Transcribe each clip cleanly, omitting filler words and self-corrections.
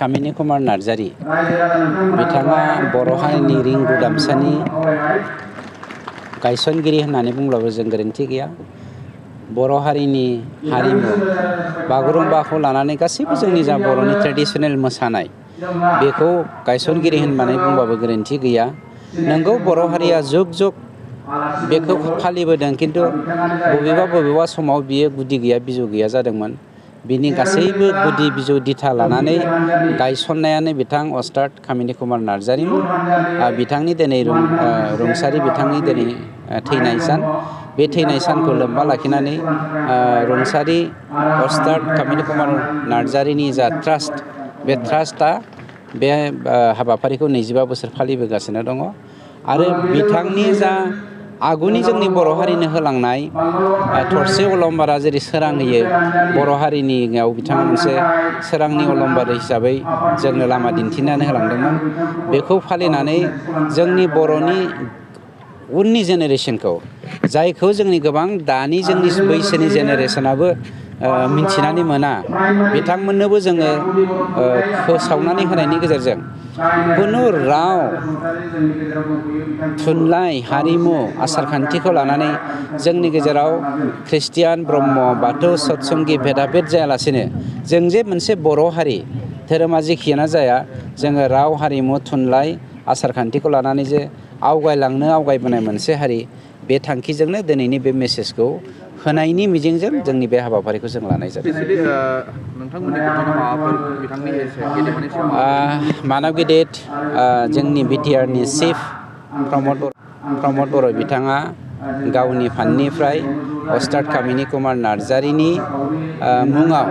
कामिनी कुमार नार्जारी बिथाङा बर' हारिनि रिंगु दामसानि गायसनगिरि होननानै बुंब्लाबो जों गोरोन्थि गैया। बर' हारिनि हारिमु बागुरुम्बाखौ लानानै गासैबो जोंनि जा बर'नि ट्रेडिशनेल मोसानाय बेखौ गायसनगिरि होननानै बुंबाबो गोरोन्थि गैया। नंगौ बर' हारिया जुग जुग बेखौ फालिबोदों, खिन्थु बबेबा समाव बियो गुदि गैया बिजौ गैया जादोंमोन। बिनि गासैबो गुदि बिजौ दिथा लानानै गायसननायानो बिथां अस्ताद कामिनी कुमार नार्जारीमोन। बिथांनि दिनै रुंसारि बिथांनि दिनै थैनाय सान, बे थैनाय सानखौ लोब्बा लाखिनानै रुंसारि अस्ताद कामिनी कुमार नार्जारीनि जा ट्रास्ट, बे ट्रास्टआ बे हाबाफारिखौ 25 बोसोर फालिबोगासिनो दङ। आरो बिथांनि जा आगुनि जोंनि बर' हारिनो होलांनाय थरसे अलंबारा जेरै सोरां होयो, बर' हारिनियाव बिथाङा मोनसे सोरांनि अलंबार हिसाबै जोंनो लामा दिन्थिनानै होलांदोंमोन। बेखौ फालिनानै जोंनि बर'नि उननि जेनेरेसनखौ, जायखौ जोंनि गोबां दानि जोंनि बैसोनि जेनेरेसनाबो मिन्थिनानै मोना, बिथांमोननोबो जोङो फोसावनानै होनायनि गेजेरजों खुनु राव, थुनलाइ, हारिमु, आसारखान्थिखौ लानानै जोंनि गेजेराव ख्रिस्टियान, ब्रह्म, बाथौ, सतसंगि भेदाभेद जायालासेनो जों जे मोनसे बर' हारि, धोरोमा जेखियानो जाया, जोङो राव, हारिमु, थुनलाइ, आसारखान्थिखौ लानानै जे आवगायबोनाय मोनसे हारि, बे थांखिजोंनो दिनैनि बे मेसेजखौ होनायनि मिजिंजों जोंनि बे हाबाफारिखौ जों लानाय जादों। मानब गेदेत जोंनि बिटिआरनि चिफ प्रमद बर' बिथाङा गावनि फान्डनिफ्राय अस्ताद कामिनी कुमार नार्जारीनि मुङाव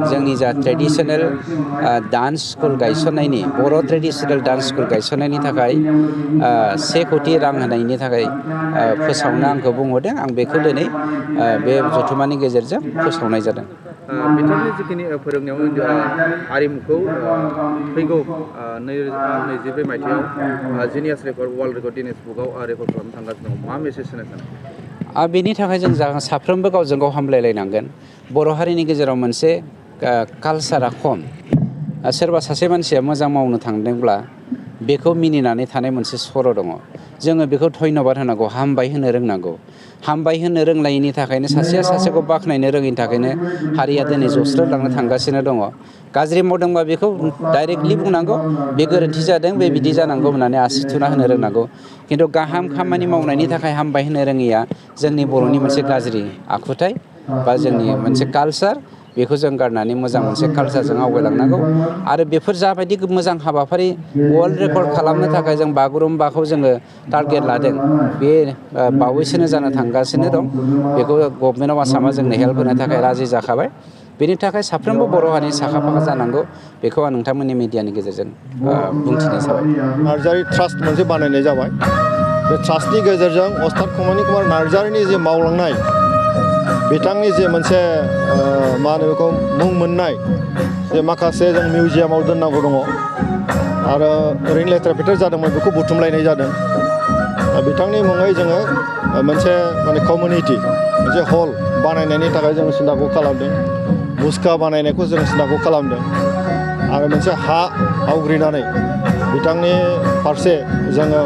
जोंनि जा ट्रेडिशनेल डान्स स्कुल गायसननायनि, बर' ट्रेडिशनेल डान्स स्कुल गायसननायनि थाखाय 1 कोटि रां होनायनि थाखाय फोसावनो आंखौ बुंहरदों। आं बेखौ दिनै बे जथुम्मानि गेजेरजों फोसावनाय जादों। बिथांनि जिखिनि फोरोंनायाव हारिमुखौ फैगौ 2024 मायथाइयाव genius record, world record, Guinness बुकआव रेकर्ड खालामनो थांगासिनो दं, मा मेसेज होनो सानो? बेनि थाखाय जों साफ्रोमबो गावजों गाव हामलायलायनांगोन। बर' हारिनि गेजेराव मोनसे कालसारा खम। सोरबा सासे मानसिया मोजां मावनो थांदोंब्ला बेखौ मिनिनानै थानाय मोनसे सर' दङ। जोङो बेखौ धन्यबाद होनांगौ, हामबाय होनो रोंनांगौ। हामबाय होनो रोंलायैनि थाखायनो, सासेया सासेखौ बाख्नायनो रोङैनि थाखायनो हारिया दिनै जस्रोलांनो थांगासिनो दङ। गाज्रि मावदोंबा बेखौ डाइरेक्टलि बुंनांगौ, बे गोरोन्थि जादों, बे बिदि जानांगौ होननानै आसि थुना होनो रोंनांगौ। खिन्थु गाहाम खामानि मावनायनि थाखाय हामबाय होनो रोङैया जोंनि बर'नि मोनसे गाज्रि आखुथाय बा जोंनि मोनसे कालसार। बेखौ जों गारनानै मोजां मोनसे कालसारजों आवगायलांनांगौ। आरो बेफोर जाबायदि मोजां हाबाफारि वर्ल्ड रेकर्ड खालामनो थाखाय जों बागुरुम्बाखौ जोङो टारगेट लादों, बे बावैसोनो जानो थांगासिनो दं। बेखौ गभर्नमेन्ट अफ आसामा जोंनो हेल्प होनो थाखाय राजि जाखाबाय। बेनि थाखाय साफ्रोमबो बर' हारिनि साखा-फाखा जानांगौ। बेखौ आं नोंथांमोननि मिडियानि गेजेरजों बुंथिनाय जाबाय। नार्जारी ट्रास्ट मोनसे बानायनाय जाबाय। बे ट्रास्टनि गेजेरजों अस्ताद कामिनी कुमार नार्जारीनि जे मावलांनाय, बिथांनि जे मोनसे मा होनो बेखौ मुं मोननाय जे माखासे जों मिउजियामाव दोननांगौ दङ आरो ओरैनो लेथ्रा फेथेर जादोंमोन, बेखौ बुथुमलायनाय जादों। बिथांनि मुङै जोङो मोनसे कमिउनिटि, मोनसे हल बानायनायनि थाखाय जों सिन्थाखौ खालामदों। मुसुखा बानायनायखौ जों सिन्थाखौ खालामदों। आरो मोनसे हा आवग्रिनानै बिथांनि फारसे जोङो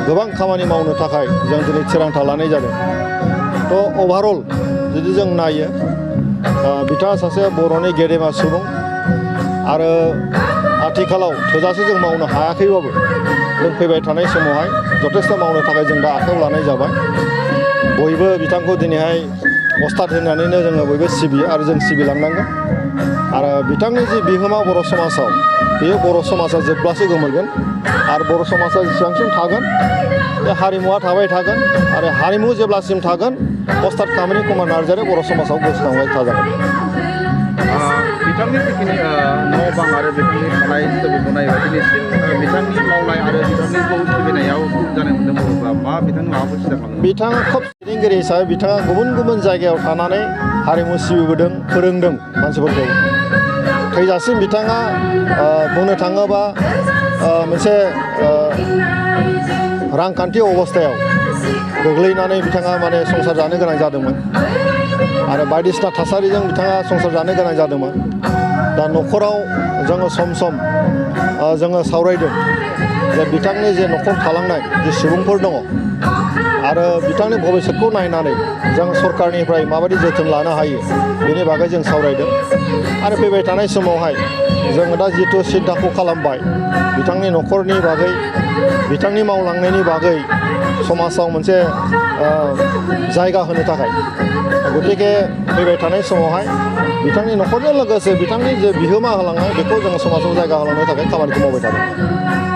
गोबां खामानि मावनो थाखाय जों दिनै थिरांथा लानाय जादों। थ' अभारअल जुदि जों नायो, बिथाङा सासे बर'नि गेदेमा सुबुं आरो आथिखालाव थोजासे जों मावनो हायाखैबाबो जों फैबाय थानाय समावहाय जथेस्थ' मावनो थाखाय जों दा आखायाव लानाय जाबाय। बयबो बिथांखौ दिनैहाय अस्ताद होननानैनो जोङो बयबो सिबियो आरो जों सिबिलांनांगोन। आरो बिथांनि जि बिहोमा बर' समाजाव, बेयो बर' समाजा जोबब्लासो गोमोरगोन। आरो बर' समाजा जेसेबांसिम थागोन, बे हारिमुवा थाबाय थागोन। आरो हारिमु जेब्लासिम थागोन, अस्ताद कामिनी कुमार नार्जारी बर' समाजाव गोसोखांबाय थाजागोन। बिथांनि जिखिनि न' बां आरो बिथांनि थानाय स्ट'रिखौ नायोबा दिनैसिम बिथांनि मावनाय आरो बिथांनिखौ सिबिनायाव जानाय मोनदों बर'फ्रा मा बिथांनि माबाफोर सिदाखालामो? बिथाङा खोब दैदेनगिरि हिसाबै बिथाङा गुबुन गुबुन जायगायाव थानानै हारिमु सिबिबोदों, फोरोंदों मानसिफोरखौ। थैजासिम बिथाङा बुंनो थाङोबा मोनसे रांखान्थि अबस्थायाव गोग्लैनानै बिथाङा माने संसार जानो गोनां जादोंमोन। आरो बायदिसिना थासारिजों बिथाङा संसार जानो गोनां जादोंमोन। दा न'खराव जोङो सम सम जोङो सावरायदों जे बिथांनि जे न'खर थालांनाय जे सुबुंफोर दङ आरो बिथांनि भबिष्यतखौ नायनानै जों सरकारनिफ्राय माबायदि जोथोन लानो हायो बेनि बागै जों सावरायदों आरो फैबाय थानाय समावहाय जोङो दा जिथु सिन्थाखौ खालामबाय बिथांनि न'खरनि बागै बिथांनि मावलांनायनि बागै समाजाव मोनसे जायगा होनो थाखाय गतिके फैबाय थानाय समावहाय बिथांनि न'खरजों लोगोसे बिथांनि जे बिहोमा होलांनाय बेखौ जों समाजाव जायगा होलांनो थाखाय खामानिखौ मावबाय थादों।